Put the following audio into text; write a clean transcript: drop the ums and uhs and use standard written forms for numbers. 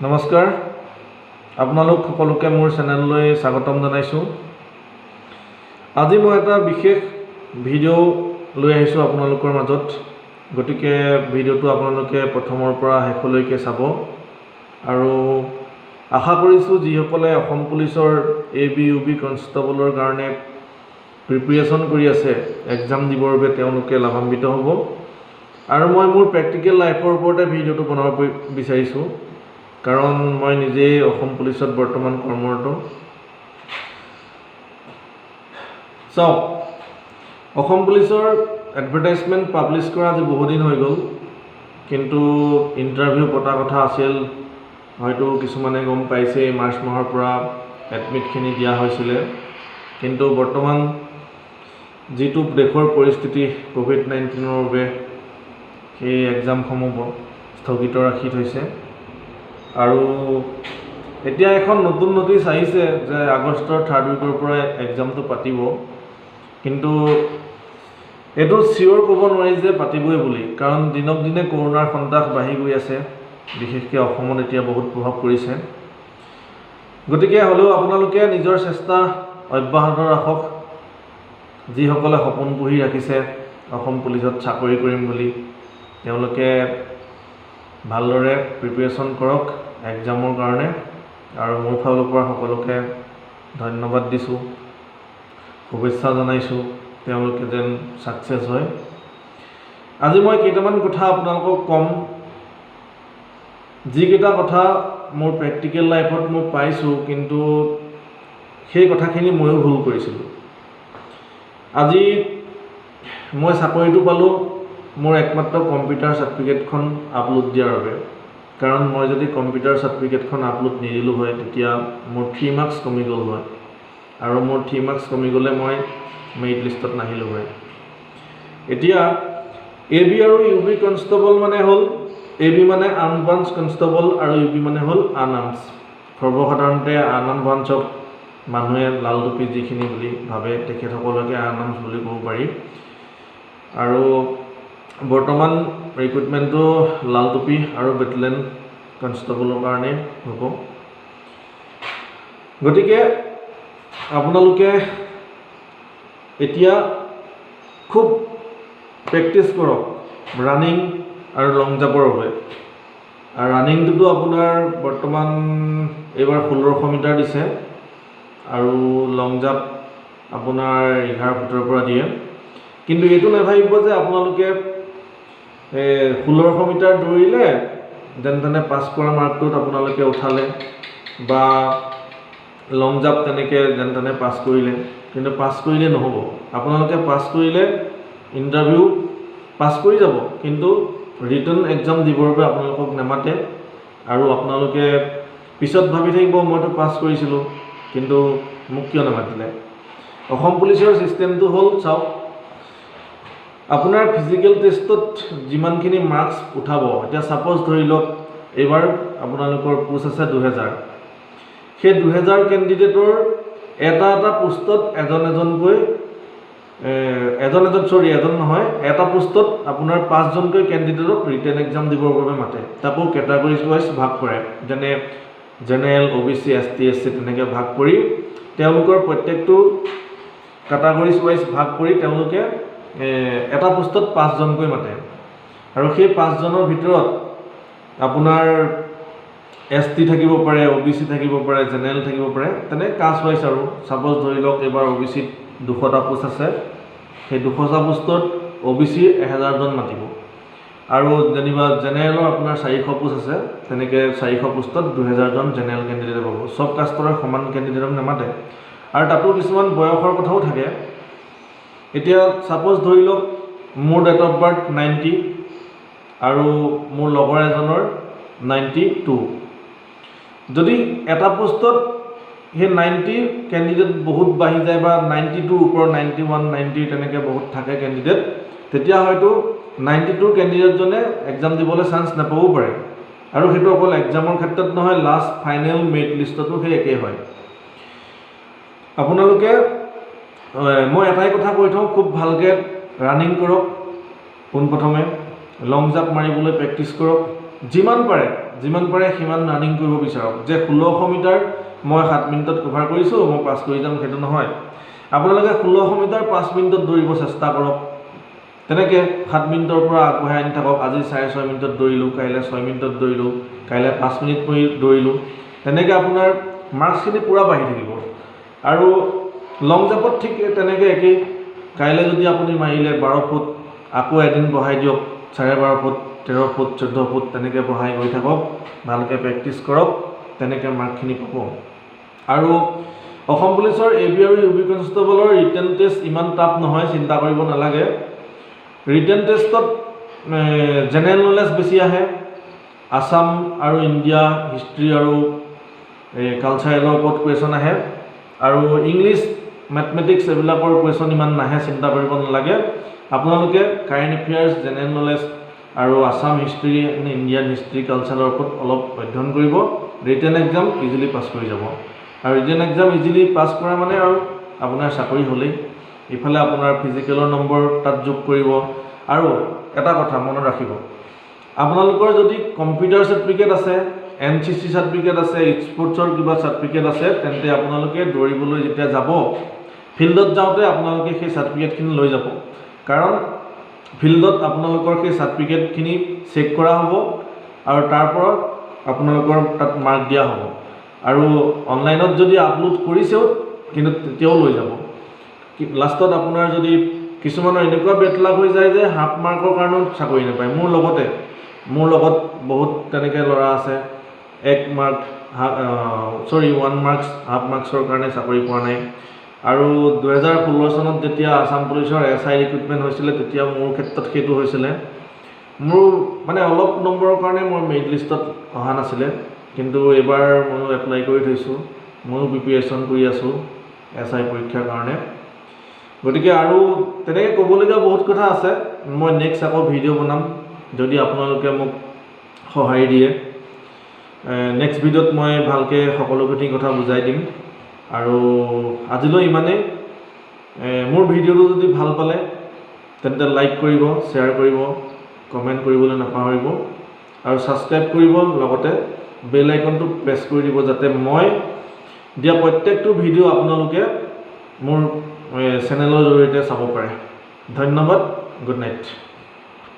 নমস্কাৰ, আপোনালোক সকলোকে মোৰ চেনেললৈ স্বাগতম জনাইছোঁ। আজি মই এটা বিশেষ ভিডিঅ' লৈ আহিছোঁ আপোনালোকৰ মাজত। গতিকে ভিডিঅ'টো আপোনালোকে প্ৰথমৰ পৰা শেষলৈকে চাব আৰু আশা কৰিছোঁ, যিসকলে অসম পুলিচৰ এ বি, ইউ বি কনষ্টেবলৰ কাৰণে প্ৰিপেৰেশ্যন কৰি আছে এক্সাম দিবৰ বাবে, তেওঁলোকে লাভান্বিত হ'ব। আৰু মই মোৰ প্ৰেক্টিকেল লাইফৰ ওপৰতে ভিডিঅ'টো বনাব বিচাৰিছোঁ, কাৰণ মই নিজেই অসম পুলিচত বৰ্তমান কৰ্মৰত। চাওক, অসম পুলিচৰ এডভাৰটাইজমেণ্ট পাব্লিছ কৰা আজি বহুদিন হৈ গ'ল, কিন্তু ইণ্টাৰভিউ পতা কথা আছিল। হয়তো কিছুমানে গম পাইছেই, মাৰ্চ মাহৰ পৰা এডমিটখিনি দিয়া হৈছিলে। কিন্তু বৰ্তমান যিটো দেশৰ পৰিস্থিতি ক'ভিড-19ৰ বাবে, সেই এক্সামসমূহ স্থগিত ৰাখি থৈছে। আৰু এতিয়া এখন নতুন নটিচ আহিছে যে আগষ্টৰ থাৰ্ড উইকৰ পৰাই এক্সামটো পাতিব। কিন্তু এইটো চিয়'ৰ ক'ব নোৱাৰি যে পাতিবই বুলি, কাৰণ দিনক দিনে কৰোণাৰ সন্ত্ৰাস বাঢ়ি গৈ আছে। বিশেষকৈ অসমত এতিয়া বহুত প্ৰভাৱ পৰিছে। গতিকে হ'লেও আপোনালোকে নিজৰ চেষ্টা অব্যাহত ৰাখক। যিসকলে সপোন পুহি ৰাখিছে অসম পুলিচত চাকৰি কৰিম বুলি, তেওঁলোকে ভালদৰে প্ৰিপেৰেশ্যন কৰক এক্সামৰ কাৰণে। আৰু মোৰ ফালৰ পৰা সকলোকে ধন্যবাদ দিছোঁ, শুভেচ্ছা জনাইছোঁ, তেওঁলোকে যেন ছাকচেছ হয়। আজি মই কেইটামান কথা আপোনালোকক ক'ম, যিকেইটা কথা মোৰ প্ৰেক্টিকেল লাইফত মই পাইছোঁ, কিন্তু সেই কথাখিনি ময়ো ভুল কৰিছিলোঁ। আজি মই চাকৰিটো পালোঁ মোৰ একমাত্ৰ কম্পিউটাৰ চাৰ্টিফিকেটখন আপলোড দিয়াৰ বাবে। কাৰণ মই যদি কম্পিউটাৰ চাৰ্টিফিকেটখন আপলোড নিদিলোঁ হয়, তেতিয়া মোৰ 3 মাৰ্কছ কমি গ'ল হয় আৰু মোৰ 3 মাৰ্কছ কমি গ'লে মই মেৰিট লিষ্টত নাহিলোঁ হয়। এতিয়া এ বি আৰু ইউ বি কনষ্টেবল মানে হ'ল, এ বি মানে আৰ্ম ব্ৰাঞ্চ কনষ্টেবল আৰু ইউ বি মানে হ'ল আন আৰ্মছ। সৰ্বসাধাৰণতে আন আৰ্ম ব্ৰাঞ্চক মানুহে লাল টুপি যিখিনি বুলি ভাবে, তেখেতসকলকে আন আৰ্মছ বুলি ক'ব পাৰি। আৰু বৰ্তমান ৰিক্ৰুটমেণ্টটো লাল টুপি আৰু বেটেলিয়ন কনষ্টেবলৰ কাৰণেই হ'ব। গতিকে আপোনালোকে এতিয়া খুব প্ৰেক্টিছ কৰক ৰানিং আৰু লং জাম্পৰ বাবে। আৰু ৰানিংটোতো আপোনাৰ বৰ্তমান এইবাৰ 1600 মিটাৰ দিছে আৰু লং জাম্প আপোনাৰ 11 ফুটৰ পৰা দিয়ে। কিন্তু এইটো নাভাবিব যে আপোনালোকে 1600 মিটাৰ দৌৰিলে যেন তেনে পাছ কৰা মাৰ্কটোত আপোনালোকে উঠালে বা লং জাম্প তেনেকৈ যেন তেনে পাছ কৰিলে। কিন্তু পাছ কৰিলে নহ'ব। আপোনালোকে পাছ কৰিলে ইণ্টাৰভিউ পাছ কৰি যাব, কিন্তু ৰিটেন এক্সাম দিবৰ বাবে আপোনালোকক নেমাতে। আৰু আপোনালোকে পিছত ভাবি থাকিব, মইতো পাছ কৰিছিলোঁ, কিন্তু মোক কিয় নামাতিলে? অসম পুলিচৰ ছিষ্টেমটো হ'ল, চাওক, আপোনাৰ ফিজিকেল টেষ্টত যিমানখিনি মাৰ্কছ উঠাব, এতিয়া ছাপ'জ ধৰি লওক এইবাৰ আপোনালোকৰ পোষ্ট আছে 2000। সেই 2000 কেণ্ডিডেটৰ এটা এটা পোষ্টত এজন এজনকৈ, এজন এজন, চৰি, এজন নহয়, এটা পোষ্টত আপোনাৰ পাঁচজনকৈ কেণ্ডিডেটক ৰিটেন এক্সাম দিবৰ বাবে মাতে। তাকো কেটাগৰিজ ৱাইজ ভাগ কৰে, যেনে general, O' B C, S T, S C, তেনেকৈ ভাগ কৰি তেওঁলোকৰ প্ৰত্যেকটো কেটাগৰিজ ৱাইজ ভাগ কৰি তেওঁলোকে এটা পোষ্টত পাঁচজনকৈ মাতে। আৰু সেই পাঁচজনৰ ভিতৰত আপোনাৰ এছ টি থাকিব পাৰে, অ' বি চি থাকিব পাৰে, জেনেৰেল থাকিব পাৰে, তেনে কাষ্ট ৱাইজ। আৰু ছাপ'জ ধৰি লওক এইবাৰ অ' বি চিত 200টা পোষ্ট আছে, সেই 200টা পোষ্টত অ' বি চিৰ 1000জন মাতিব। আৰু যেনিবা জেনেৰেলৰ আপোনাৰ 400 পোষ্ট আছে, তেনেকৈ 400 পোষ্টত 2000জন জেনেৰেল কেণ্ডিডেটে পাব। চব কাষ্টৰে সমান কেণ্ডিডেটক নামাতে। আৰু তাতো কিছুমান বয়সৰ কথাও থাকে। এতিয়া ছাপ'জ ধৰি লওক মোৰ ডেট অফ বাৰ্থ 90 আৰু মোৰ লগৰ এজনৰ 92। যদি এটা পোষ্টত সেই 90 কেণ্ডিডেট বহুত বাঢ়ি যায় বা 92ৰ ওপৰত, 91, 90 তেনেকৈ বহুত থাকে কেণ্ডিডেট, তেতিয়া হয়তো 92ৰ কেণ্ডিডেটজনে এক্সাম দিবলৈ চান্স নাপাবও পাৰে। আৰু সেইটো অকল এক্সামৰ ক্ষেত্ৰত নহয়, লাষ্ট ফাইনেল মেৰিট লিষ্টতো সেই একেই হয়। আপোনালোকে, মই এটাই কথা কৈ থওঁ, খুব ভালকৈ ৰানিং কৰক পোনপ্ৰথমে, লং জাম্প মাৰিবলৈ প্ৰেক্টিছ কৰক যিমান পাৰে। যিমান পাৰে সিমান ৰানিং কৰিব বিচাৰক। যে 1600 মিটাৰ মই 7 মিনিটত কভাৰ কৰিছোঁ, মই পাছ কৰি যাম, সেইটো নহয়। আপোনালোকে 1600 মিটাৰ 5 মিনিটত দৌৰিব চেষ্টা কৰক। তেনেকৈ 7 মিনিটৰ পৰা আগবঢ়াই আনি থাকক। আজি 6.5 মিনিটত দৌৰিলোঁ, কাইলৈ 6 মিনিটত দৌৰিলোঁ, কাইলৈ 5 মিনিট কৰি দৌৰিলোঁ, তেনেকৈ আপোনাৰ মাৰ্কছখিনি পূৰা বাঢ়ি থাকিব। আৰু লং জাম্পত ঠিক তেনেকৈ একেই। কাইলৈ যদি আপুনি মাৰিলে 12 ফুট, আকৌ এদিন বঢ়াই দিয়ক 12.5 ফুট, 13 ফুট, 14 ফুট, তেনেকৈ বঢ়াই গৈ থাকক, ভালকৈ প্ৰেক্টিছ কৰক, তেনেকৈ মাৰ্কখিনি পাব। আৰু অসম পুলিচৰ এ বি আৰু ইউ বি কনষ্টেবলৰ ৰিটেন টেষ্ট ইমান টাফ নহয়, চিন্তা কৰিব নালাগে। ৰিটেন টেষ্টত জেনেৰেল নলেজ বেছি আহে, আছাম আৰু ইণ্ডিয়া হিষ্ট্ৰী আৰু কালচাৰেলৰ ওপৰত কুৱেশ্যন আহে, আৰু ইংলিছ, মেথমেটিক্স এইবিলাকৰ কুৱেশ্যন ইমান নাহে, চিন্তা কৰিব নালাগে। আপোনালোকে কাৰেণ্ট এফেয়াৰ্ছ, জেনেৰেল নলেজ আৰু আছাম হিষ্ট্ৰী, ইণ্ডিয়ান হিষ্ট্ৰী, কালচাৰৰ ওপৰত অলপ অধ্যয়ন কৰিব। ৰিটেন এক্সাম ইজিলি পাছ কৰি যাব। আৰু ৰিটেন এক্সাম ইজিলি পাছ কৰা মানে আৰু আপোনাৰ চাকৰি হ'লেই। ইফালে আপোনাৰ ফিজিকেলৰ নম্বৰ তাত যোগ কৰিব। আৰু এটা কথা মনত ৰাখিব, আপোনালোকৰ যদি কম্পিউটাৰ চাৰ্টিফিকেট আছে, NCC certificate আছে, স্পৰ্টছৰ কিবা চাৰ্টিফিকেট আছে, তেন্তে আপোনালোকে দৌৰিবলৈ যেতিয়া যাব, ফিল্ডত যাওঁতে আপোনালোকে সেই চাৰ্টিফিকেটখিনি লৈ যাব। কাৰণ ফিল্ডত আপোনালোকৰ সেই চাৰ্টিফিকেটখিনি চেক কৰা হ'ব আৰু তাৰ পৰা আপোনালোকৰ তাত মাৰ্ক দিয়া হ'ব। আৰু অনলাইনত যদি আপলোড কৰিছেও, কিন্তু তেতিয়াও লৈ যাব। লাষ্টত আপোনাৰ যদি কিছুমানৰ এনেকুৱা বেড লাক হৈ যায় যে হাফ মাৰ্কৰ কাৰণেও চাকৰি নাপায়। মোৰ লগত বহুত তেনেকৈ ল'ৰা আছে, এক মাৰ্ক, চৰি, 1 মাৰ্কছ, হাফ মাৰ্কছৰ কাৰণে চাকৰি পোৱা নাই। আৰু 2016 চনত যেতিয়া আছাম পুলিচৰ SI recruitment হৈছিলে, তেতিয়া মোৰ ক্ষেত্ৰত সেইটো হৈছিলে। মোৰ মানে অলপ নম্বৰৰ কাৰণে মই মেৰিট লিষ্টত অহা নাছিলে, কিন্তু এইবাৰ ময়ো এপ্লাই কৰি থৈছোঁ, ময়ো প্ৰিপেৰেশ্যন কৰি আছোঁ SI পৰীক্ষাৰ কাৰণে। গতিকে আৰু তেনেকৈ ক'বলগীয়া বহুত কথা আছে। মই নেক্সট আকৌ ভিডিঅ' বনাম, যদি আপোনালোকে মোক সঁহাৰি দিয়ে। নেক্সট ভিডিঅ'ত মই ভালকৈ সকলোখিনি কথা বুজাই দিম। আৰু আজিলৈ ইমানেই। মোৰ ভিডিঅ'টো যদি ভাল পালে তেন্তে লাইক কৰিব, শ্বেয়াৰ কৰিব, কমেণ্ট কৰিবলৈ নাপাহৰিব আৰু ছাবস্ক্ৰাইব কৰিব, লগতে বেল আইকনটো প্ৰেছ কৰি দিব, যাতে মই দিয়া প্ৰত্যেকটো ভিডিঅ' আপোনালোকে মোৰ চেনেলৰ জৰিয়তে চাব পাৰে। ধন্যবাদ, গুড নাইট।